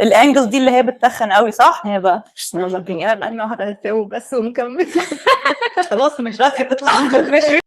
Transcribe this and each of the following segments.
ال angle دي اللي هي بتتخن قوي، صح؟ هي بقى. انا هساوي بس ونكمل. خلاص مش راضية تطلع. اهلا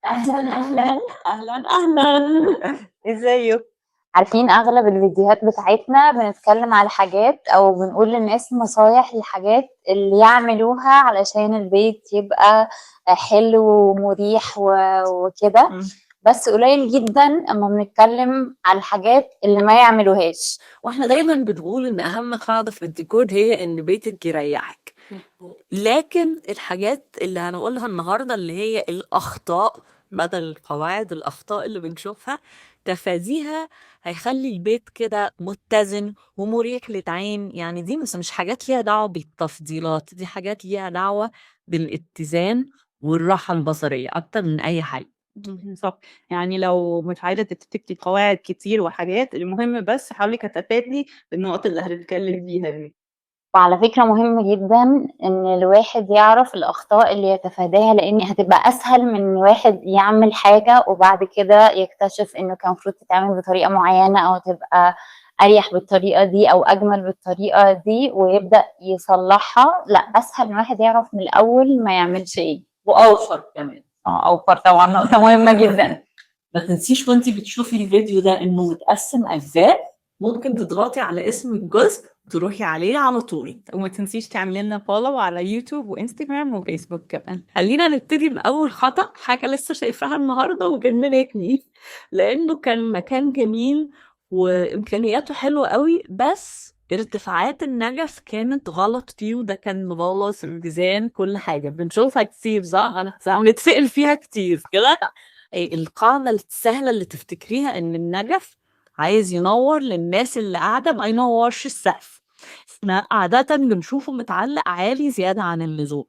اهلا اهلا اهلا. ازيك؟ عارفين اغلب الفيديوهات بتاعتنا بنتكلم على حاجات او بنقول للناس نصايح للحاجات اللي يعملوها علشان البيت يبقى حلو ومريح وكده، بس قليل جدا اما بنتكلم على الحاجات اللي ما يعملوهاش. واحنا دايما بنقول ان اهم قاعدة في الديكور هي ان بيتك يريحك، لكن الحاجات اللي هنقولها النهارده اللي هي الاخطاء بدل القواعد، الاخطاء اللي بنشوفها تفاديها هيخلي البيت كده متزن ومريح للعين. يعني دي مش حاجات ليها دعوة بالتفضيلات، دي حاجات ليها دعوة بالاتزان والراحة البصرية أكتر من أي حاجة. بالظبط، يعني لو مش عايزة تكتبي قواعد كتير وحاجات، المهم بس حاولي تتفادي النقط اللي هنتكلم فيها دي. وعلى فكرة مهم جدا ان الواحد يعرف الاخطاء اللي يتفاداها، لان هتبقى اسهل من ان الواحد يعمل حاجة وبعد كده يكتشف انه كان المفروض تتعمل بطريقة معينة او تبقى اريح بالطريقة دي او اجمل بالطريقة دي ويبدأ يصلحها. لا، اسهل ان الواحد يعرف من الاول ما يعملش ايه. وأوفر كمان. اوفر طبعا، نقطة مهمة جدا. ما تنسيش وانت بتشوفي الفيديو ده انه متقسم اجزاء، ممكن تضغطي على اسم الجزء تروحي عليه على طول. وما تنسيش تعملي لنا follow على يوتيوب وانستجرام وفيسبوك كمان. خلينا نبتدي بأول خطأ، حاجة لسه شايفاها النهاردة وجننتني، لأنه كان مكان جميل وإمكانياته حلوة قوي، بس ارتفاعات النجف كانت غلط فيه، وده كان مبوظ ال design كل حاجة. بنشوفها كتير صح؟ أنا بنتسأل فيها كتير كده. القاعدة السهلة اللي تفتكريها إن النجف عايز ينور للناس اللي قاعدة، ما ينورش السقف. احنا عادة بنشوفه متعلق عالي زيادة عن اللزوم.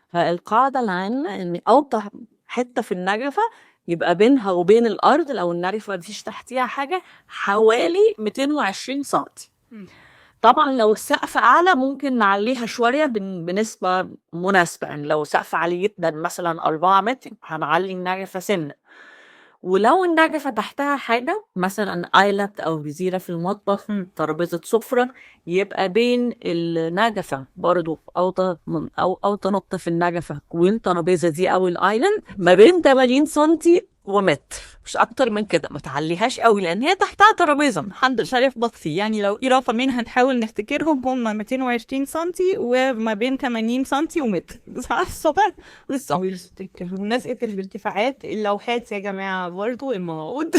فالقاعدة العامة إن أوطى حتة في النجفة يبقى بينها وبين الأرض لو النجفة مفيش تحتيها حاجة حوالي 220 سنتي. طبعا لو السقف أعلى ممكن نعليها شوية بنسبة مناسبة، يعني لو سقف عالي جدا مثلا 4 متر هنعلي النجفة سنة. ولو النجفة تحتها حاجة مثلا island أو جزيرة في المطبخ، ترابيزة سفرة، يبقى بين النجفة برضو أوطى من أو أوطى نقطة في النجفة والترابيزة دي أو ال island ما بين 80 سنتي ومتر، مش أكتر من كده. ما تعليهاش قوي لأن هي تحتها ترابيزة محدش هيخبط فيه. يعني لو في رقمين هنحاول نفتكرهم هم 220 سنتي وما بين 80 سنتي ومتر. صح؟ صح؟ لسه بمناسبة الارتفاعات، اللوحات يا جماعة برضو المفروض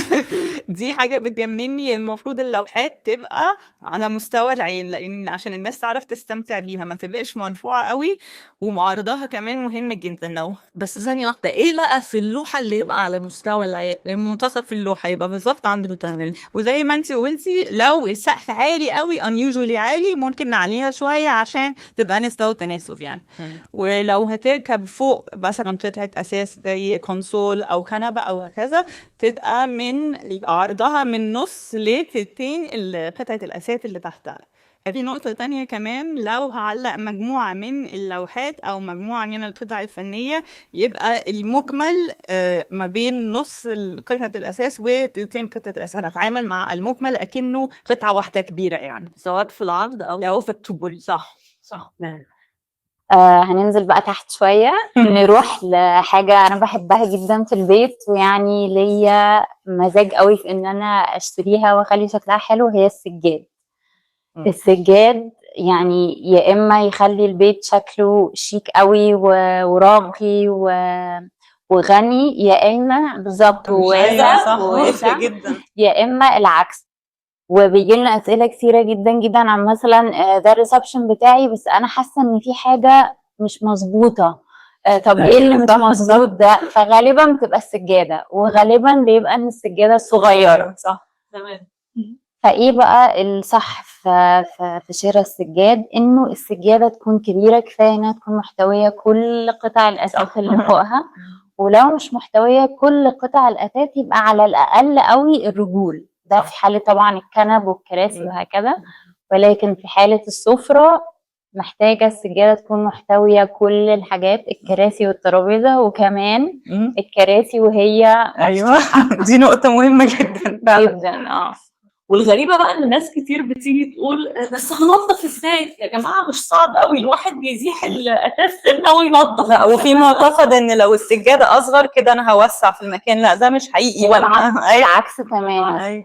دي حاجة بتجنني. المفروض اللوحات تبقى على مستوى العين، لأن عشان الناس تعرف تستمتع بيها، ما تبقاش مرفوعة قوي، وعرضها كمان مهم جدا. لو بس ثانية واحدة، إيه بقى في اللوحة اللي يبقى على مستوى العين؟ المنتصف اللوحة يبقى بالظبط عند التمام. وزي ما انت قلتي لو السقف عالي قوي unusually عالي ممكن نعليها شوية عشان تبقى نسبة وتناسب يعني. ولو هتركب فوق مثلا قطعة أثاث زي console أو كنبة أو هكذا، تبقى من يبقى عرضها من نص لتلتين قطعة الأثاث اللي تحتها. في نقطة تانية كمان، لو هعلق مجموعة من اللوحات أو مجموعة من القطع الفنية يبقى المجمل ما بين نص قطعة الأثاث وتلتين قطعة الأثاث. أنا أتعامل مع المجمل أكنه قطعة واحدة كبيرة يعني، سواء في العرض أو لو في الطول. صح صح. هننزل بقى تحت شوية، نروح لحاجة أنا بحبها جدا في البيت، ويعني ليا مزاج قوي في إن أنا أشتريها وأخلي شكلها حلو، هي السجاد. السجاد يعني يا إما يخلي البيت شكله شيك قوي وراقي وغني، يا إما بالظبط وواسع، صح، وواسع، جدا، يا إما العكس. وبيجي لنا أسئلة كثيرة جدا جدا عن مثلا، ده ال reception بتاعي بس أنا حاسة إن في حاجة مش مظبوطة، طب إيه اللي مش مظبوط ده؟ فغالبا بتبقى السجادة، وغالبا بيبقى إن السجادة صغيرة. صح. تمام. فإيه بقى الصح في شراء السجاد؟ إنه السجادة تكون كبيرة كفاية إنها تكون محتوية كل قطع الأثاث اللي فوقها، ولو مش محتوية كل قطع الأثاث يبقى على الأقل قوي الرجول، ده في حالة طبعا الكنب والكراسي وهكذا. ولكن في حالة السفرة محتاجة السجادة تكون محتوية كل الحاجات، الكراسي والترابيزة، وكمان الكراسي وهي أيوة. دي نقطة مهمة جدا فعلا. جدا. والغريبة بقى ان ناس كتير بتيجي تقول بس هننضف ازاي؟ يا جماعة مش صعب قوي، الواحد بيزيح الاساس سنة وينضف. لا، وفي معتقد ان لو السجادة اصغر كده انا هوسع في المكان، لا ده مش حقيقي. والعكس العكس تماما.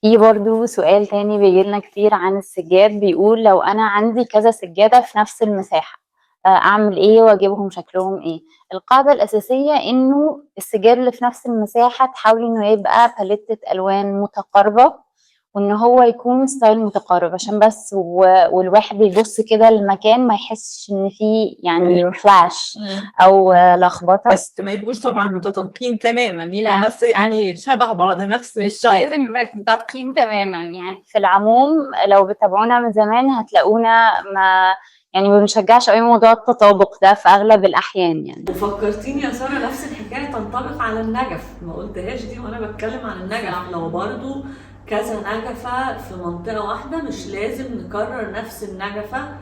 في برضو سؤال تاني بيجيلنا كتير عن السجاد، بيقول لو أنا عندي كذا سجادة في نفس المساحة أعمل إيه وأجيبهم شكلهم إيه؟ القاعدة الأساسية إنه السجاد اللي في نفس المساحة تحاولي إنه يبقى palette ألوان متقاربة، وإن هو يكون style متقارب، عشان بس والواحد بيبص كده المكان ما يحسش إن في يعني clash أو لخبطة. بس ما يبقوش طبعا متطابقين تماما، لا نفس يعني شبه بعض نفس الشيء، لازم يبقى متطابقين تماما. يعني في العموم لو بتابعونا من زمان هتلاقونا ما يعني ما بنشجعش قوي موضوع التطابق ده في اغلب الاحيان يعني. وفكرتيني يا ساره نفس الحكاية تنطبق على النجف، ما قلتهاش دي وانا بتكلم عن النجف. لو برضو كذا نجفه في منطقة واحدة مش لازم نكرر نفس النجفه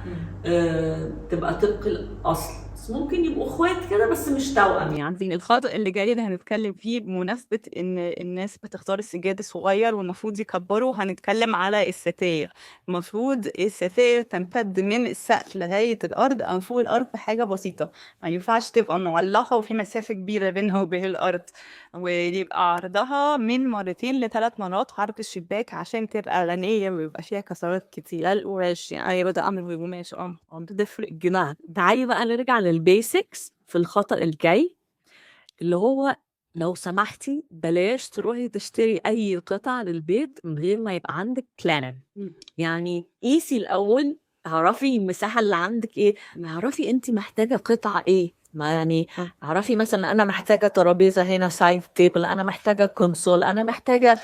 تبقى طبق الاصل، بس ممكن يبقوا اخوات كده بس مش توأم. يعني الخطأ اللي جاي ده هنتكلم فيه بمناسبة إن الناس بتختار السجاد الصغير والمفروض يكبروا. هنتكلم على الستاير. المفروض الستاير تمتد من السقف لغاية الأرض أو فوق الأرض بحاجة بسيطة، ما ينفعش تبقى معلقة وفي مسافة كبيرة بينها وبين الأرض، ويبقى عرضها من 2 ل3 مرات عرض الشباك عشان تبقى غنية ويبقى فيها كسرات كتير. القماش يعني بدأ أعمل بالقماش بتفرق جدا. تعالي بقى نرجع لل basics في الخطأ الجاي، اللي هو لو سمحتي بلاش تروحي تشتري أي قطعة للبيت من غير ما يبقى عندك plan. يعني قيسي الأول، اعرفي المساحة اللي عندك إيه، اعرفي أنت محتاجة قطعة إيه. ما يعني اعرفي مثلا أنا محتاجة ترابيزة هنا side table، أنا محتاجة console، أنا محتاجة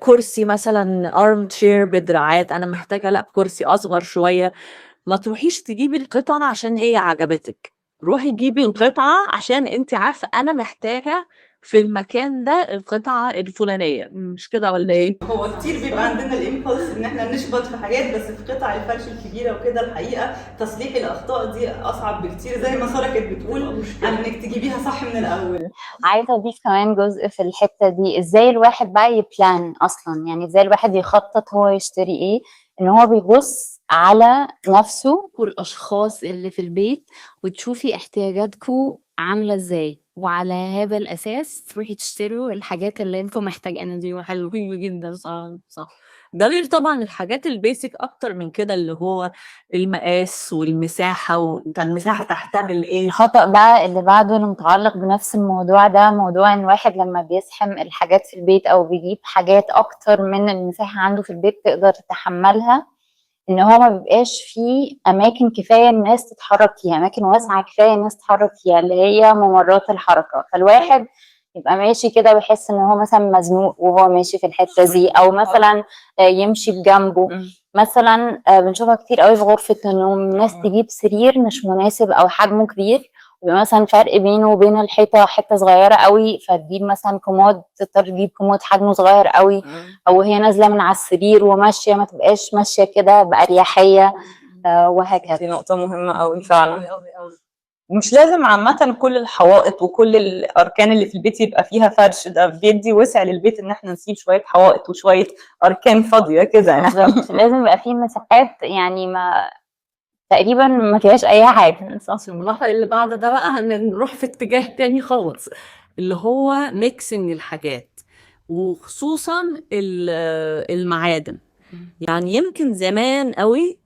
كرسي مثلا armchair بدراعات، أنا محتاجة لا كرسي أصغر شوية. ما تروحيش تجيبي القطعة عشان هي عجبتك، روحي جيبي القطعة عشان انت عارفة انا محتاجة في المكان ده القطعة الفلانية، مش كده ولا ايه؟ هو كتير بيبقى عندنا ال impulse ان احنا نشبط في حاجات، بس في قطع الفرش الكبيرة وكده الحقيقة تصليح الأخطاء دي أصعب بكتير زي ما سارة كانت بتقول، عن انك تجيبيها صح من الأول. عايزة أضيف كمان جزء في الحتة دي، ازاي الواحد بقى ي plan أصلا، يعني ازاي الواحد يخطط هو يشتري ايه، ان هو بيبص على نفسه والأشخاص اللي في البيت وتشوفي احتياجاتكم عاملة ازاي، وعلى هذا الأساس تروحي تشتروا الحاجات اللي انتم محتاجينها دي. حلو جدا. صح. ده غير طبعا الحاجات ال basic أكتر من كده، اللي هو المقاس والمساحة، وانت المساحة تحتمل ايه. الخطأ بقى اللي بعده اللي متعلق بنفس الموضوع ده، موضوع ان واحد لما بيزحم الحاجات في البيت او بيجيب حاجات اكتر من المساحة عنده في البيت تقدر تتحملها، ان هو ما بيبقاش فيه اماكن كفاية الناس تتحرك فيها، اماكن واسعة كفاية الناس تتحرك فيها، اللي هي ممرات الحركة. فالواحد يبقى ماشي كده ويحس ان هو مثلا مزنوق وهو ماشي في الحتة دي، او مثلا يمشي بجنبه. مثلا بنشوفها كتير قوي في غرفة النوم، ناس تجيب سرير مش مناسب او حجمه كبير، ويبقى مثلا فرق بينه وبين الحيطة حتة صغيرة قوي، فتجيب مثلا كومود، تضطر تجيب كومود حجمه صغير قوي، او هي نازله من على السرير وماشية ما تبقاش ماشية كده باريحية، وهكذا. دي نقطة مهمة قوي فعلا. مش لازم عامة كل الحوائط وكل الأركان اللي في البيت يبقى فيها فرش، ده بيدي وسع للبيت إن احنا نسيب شوية حوائط وشوية أركان فاضية كده يعني. بالظبط، لازم يبقى فيه مساحات يعني ما تقريبا ما فيهاش أي حاجة. الملاحظة اللي بعد ده بقى هنروح في اتجاه تاني خالص، اللي هو mixing الحاجات، وخصوصا المعادن. يعني يمكن زمان قوي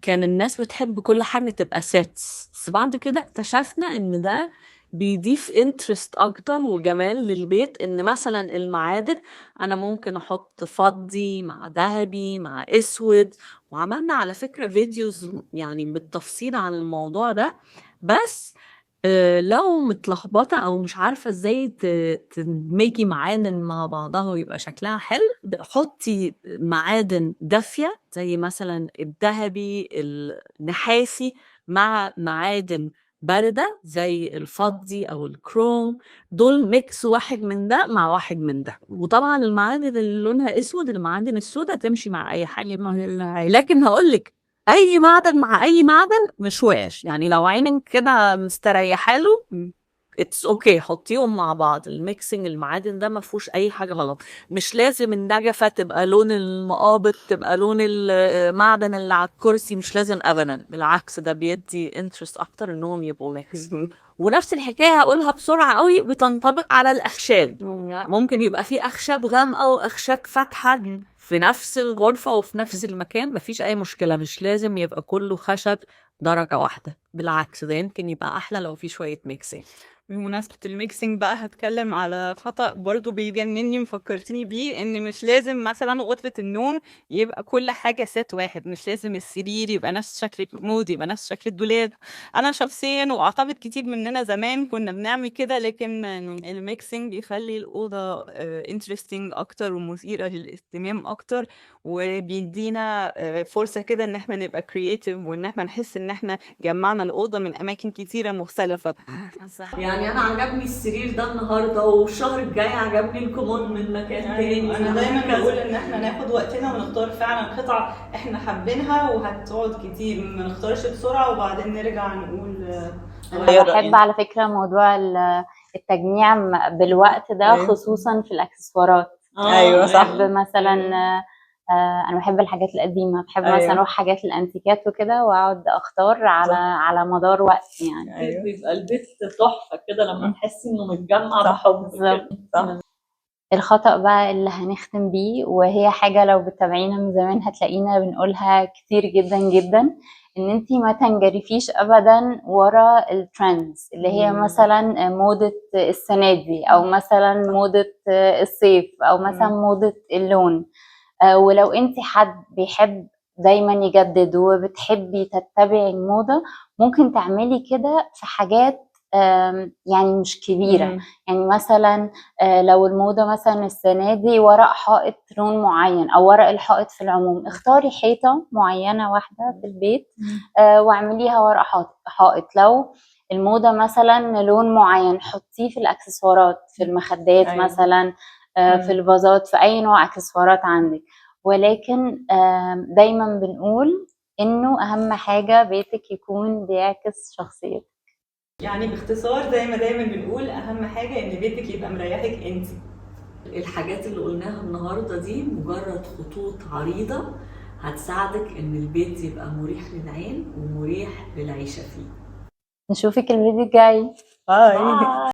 كان الناس بتحب كل حاجة تبقى sets، بس بعد كده اكتشفنا ان ده بيضيف interest اكتر وجمال للبيت، ان مثلا المعادن انا ممكن احط فضي مع ذهبي مع اسود، وعملنا على فكرة videos يعني بالتفصيل عن الموضوع ده. بس لو متلخبطة او مش عارفة ازاي تدمجي معادن مع بعضها ويبقى شكلها حلو، حطي معادن دافية زي مثلا الذهبي النحاسي مع معادن باردة زي الفضي أو الكروم، دول mix واحد من ده مع واحد من ده. وطبعا المعادن اللي لونها اسود، المعادن السوداء تمشي مع اي حاجة، لكن هقولك اي معدن مع اي معدن مش وحش، يعني لو عينك كده مستريحه له it's okay، حطيهم مع بعض. ال mixing المعادن ده ما فيهوش اي حاجة غلط. مش لازم النجفه تبقى لون المقابض، تبقى لون المعدن اللي على الكرسي، مش لازم ابدا. بالعكس ده بيدي interest اكتر انهم يبقوا mix. ونفس الحكاية هقولها بسرعة قوي، بتنطبق على الاخشاب. ممكن يبقى في اخشاب غامقه واخشاب فاتحة في نفس الغرفة وفي نفس المكان، مفيش اي مشكلة. مش لازم يبقى كله خشب درجه واحدة، بالعكس ده يمكن يبقى احلى لو في شوية mixing. بمناسبة ال mixing بقى هتكلم على خطأ برضو بيجنني مفكرتني بيه، ان مش لازم مثلا غرفة النوم يبقى كل حاجة set واحد، مش لازم السرير يبقى نفس شكل الكومود، يبقى نفس شكل الدولاب. انا شخصيا واعتقد كتير مننا زمان كنا بنعمل كده، لكن ال mixing بيخلي الأوضة interesting اكتر ومثيرة للاهتمام اكتر، وبيدينا فرصة كده ان احنا نبقى creative وان احنا نحس ان احنا جمعنا الأوضة من اماكن كتيرة مختلفة. يعني انا عجبني السرير ده النهارده، والشهر الجاي عجبني الكومود من مكان تاني. انا دايما بقول ان احنا ناخد وقتنا ونختار فعلا قطع احنا حابينها وهتقعد كتير، ما نختارش بسرعة وبعدين نرجع نقول انا بحب على فكرة موضوع التجميع بالوقت ده، خصوصا في الاكسسوارات. ايوه صح. بحب مثلا انا بحب الحاجات القديمة، بحب مثلا اروح حاجات الانتيكات وكده واقعد اختار على مدار وقت يعني. بيبقى البيت تحفة كده لما تحسي انه متجمع بحب. بالظبط. الخطأ بقى اللي هنختم بيه، وهي حاجة لو بتتابعينا من زمان هتلاقينا بنقولها كتير جدا جدا، ان انتي ما تنجرفيش ابدا ورا ال trends اللي هي مثلا موضة السنة دي، او مثلا موضة الصيف، او مثلا موضة اللون. ولو انتي حد بيحب دايما يجدد وبتحبي تتبعي الموضة، ممكن تعملي كده في حاجات يعني مش كبيرة. يعني مثلا لو الموضة مثلا السنة دي ورق حائط لون معين، أو ورق الحائط في العموم، اختاري حيطة معينة واحدة في البيت واعمليها ورق حائط. لو الموضة مثلا لون معين، حطيه في الأكسسوارات، في المخدات مثلا، في الفازات، في أي نوع أكسسوارات عندك. ولكن دايما بنقول إنه أهم حاجة بيتك يكون بيعكس شخصيتك. يعني باختصار زي ما دايما بنقول، اهم حاجة ان بيتك يبقى مريحك انت. الحاجات اللي قلناها النهارده دي مجرد خطوط عريضة هتساعدك ان البيت يبقى مريح للعين ومريح للعيشه فيه. نشوفك الفيديو الجاي. bye.